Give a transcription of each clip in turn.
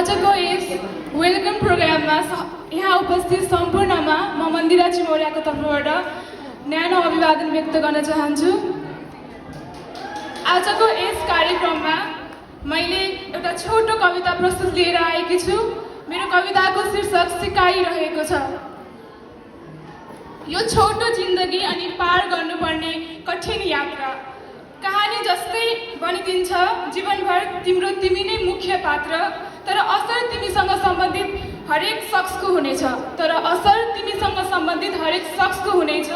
आजको यस वेलकम प्रोग्राममा यहाँ उपस्थित सम्पूर्णमा म मन्दिरा चिमौर्याको तर्फबाट न्यानो अभिवादन व्यक्त गर्न चाहन्छु। आजको यस कार्यक्रममा मैले एउटा छोटो कविता प्रस्तुत लिएर आएकी छु। मेरो कविताको शीर्षक सिकाइ रहेको छ। यो छोटो जिन्दगी अनि पार गर्नुपर्ने कठिन यात्रा कहानी जस्तै बनिदिन्छ जीवनभर तिमी नै मुख्य पात्र। तर असर तिमीसँग सम्बन्धित हरेक शख्सको हुनेछ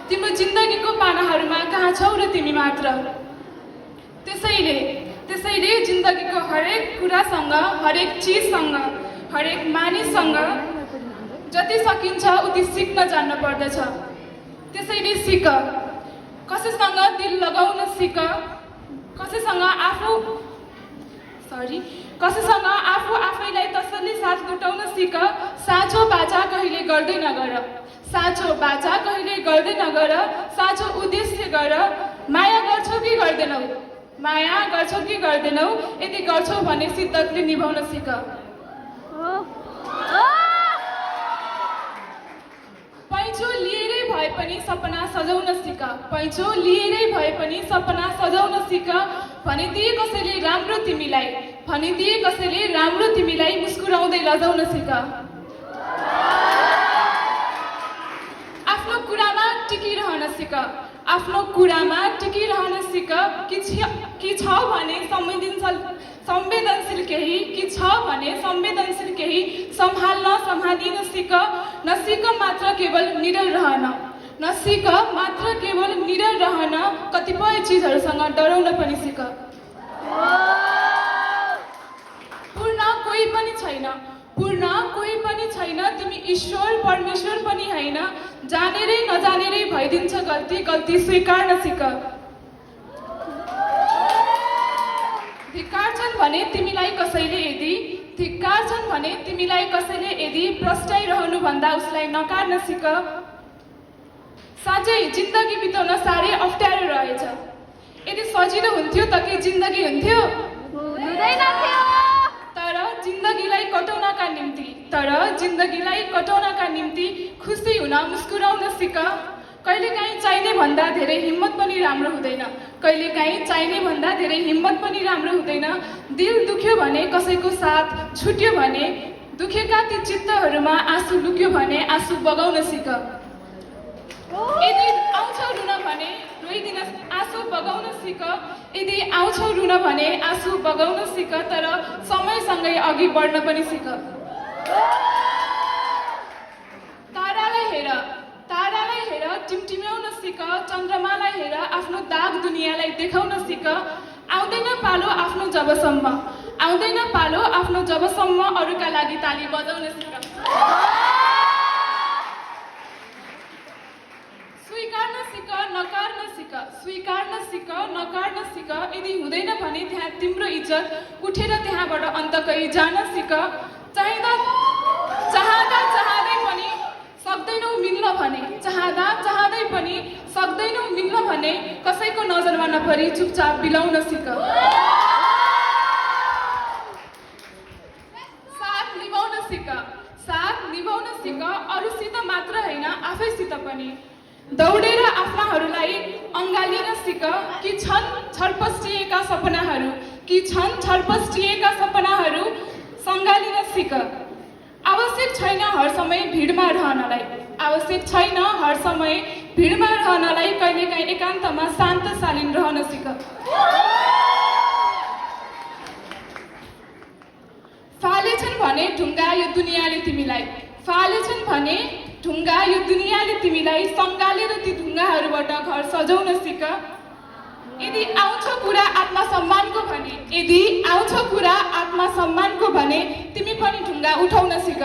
तिम्रो जिन्दगीको पानाहरूमा कहाँ छौ र तिमी मात्र। त्यसैले जिन्दगीको हरेक कुरासँग, हरेक चिजसँग, हरेक मानिससँग जति सकिन्छ उति सिक्न जान्न पर्दछ। त्यसैले सिक, कसैसँग दिल लगाउन सिक, कसैसँग आफू आफैलाई तसल्ली साथ गुटाउन सिक। साँचो बाचा कहिले गर्दै नगर, साँचो उद्देश्य गर। माया गर्छौ कि गर्दैनौ, यदि गर्छौ भने सिद्धतले निभाउन सिक। पैँचो लिएरै भए पनि सपना सजाउन सिक। भनिदिए कसैले राम्रो तिमीलाई मुस्कुराउँदै लजाउन सिक। आफ्नो कुरामा टिकिरहन सिक। कि छ भने संवेदनशील केही सम्हालिन सिक। नसिक मात्र केवल निडर रहन, कतिपय चिजहरूसँग डराउन पनि सिक। पूर्ण कोही पनि छैन, तिमी ईश्वर परमेश्वर पनि होइन। जानेरै नजानेरै भइदिन्छ गल्ती स्वीकार्न सिक। धिक्कार छन् भने तिमीलाई कसैले यदि प्रस्टाइरहनु भन्दा उसलाई नकार्न सिक। साँच्चै जिन्दगी बिताउन साह्रै अप्ठ्यारो रहेछ। यदि सजिलो हुन्थ्यो त के जिन्दगी हुन्थ्यो? तर जिन्दगीलाई कटाउनका निम्ति खुसी हुन, मुस्कुराउन सिक। कहिलेकाहीँ चाहिने भन्दा धेरै हिम्मत पनि राम्रो हुँदैन। दिल दुख्यो भने, कसैको साथ छुट्यो भने, दुखेका ती चित्तहरूमा आँसु लुक्यो भने आँसु बगाउन सिक। यदि आउँछौ रुन भने रोइदिन, आँसु बगाउन सिक। तर समयसँगै अघि बढ्न पनि सिक। तारालाई हेर टिमटिम्याउन सिक। चन्द्रमालाई हेर आफ्नो दाग दुनियाँलाई देखाउन सिक। आउँदैन पालो आफ्नो जबसम्म अरूका लागि ताली बजाउन सिक। स्वीकार्न सिक। यदि हुँदैन भने त्यहाँ तिम्रो इज्जत उठेर त्यहाँबाट अन्तकै जान सिक। चाहँदै पनि सक्दैनौ मिल्न भने कसैको नजरमा नपरी चुपचाप बिलाउन सिक। साथ निभाउन सिक। अरूसित मात्र होइन, आफैसित पनि। दौडेर आफ्नाहरूलाई अँगालिन सिक। कि छन् छरपस्टिएका सपनाहरू सँगालिन सिक। आवश्यक छैन हर समय भिडमा रहनलाई, कहिलेकाहीँ एकान्तमा शान्त शालीन रहन सिक। फालेछन् भने ढुङ्गा यो दुनियाँले तिमीलाई सँगालेर ती ढुङ्गाहरूबाट घर सजाउन सिक। यदि आउँछ कुरा आत्मसम्मानको भने तिमी पनि ढुङ्गा उठाउन सिक।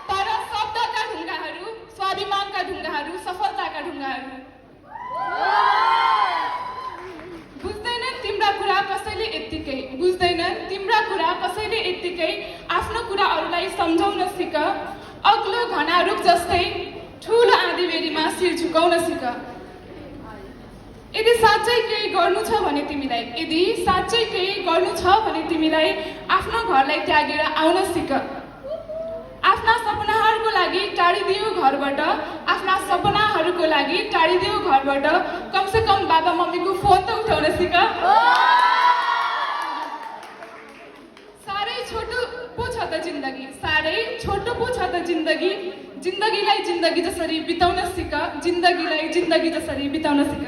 तर शब्दका ढुङ्गाहरू, स्वाभिमानका ढुङ्गाहरू, सफलताका ढुङ्गाहरू बुझ्दैनन् तिम्रा कुरा कसैले यत्तिकै आफ्नो कुरा अरूलाई सम्झाउन सिक। अग्लो घना रुख जस्तै ठुलो आँधीबेरीमा शिर झुकाउन सिक। यदि साँच्चै केही गर्नु छ भने तिमीलाई, यदि साँच्चै केही गर्नु छ भने तिमीलाई आफ्नो घरलाई त्यागेर आउन सिक। आफ्ना सपनाहरूको लागि टाढिदियो घरबाट, आफ्ना सपनाहरूको लागि टाढिदियो घरबाट, कमसे कम बाबा मम्मीको फोन त उठाउन सिक। साह्रै छोटो पो छ त जिन्दगी, साह्रै छोटो पो छ त जिन्दगी, जिन्दगीलाई जिन्दगी जसरी बिताउन सिक, जिन्दगीलाई जिन्दगी जसरी बिताउन सिक।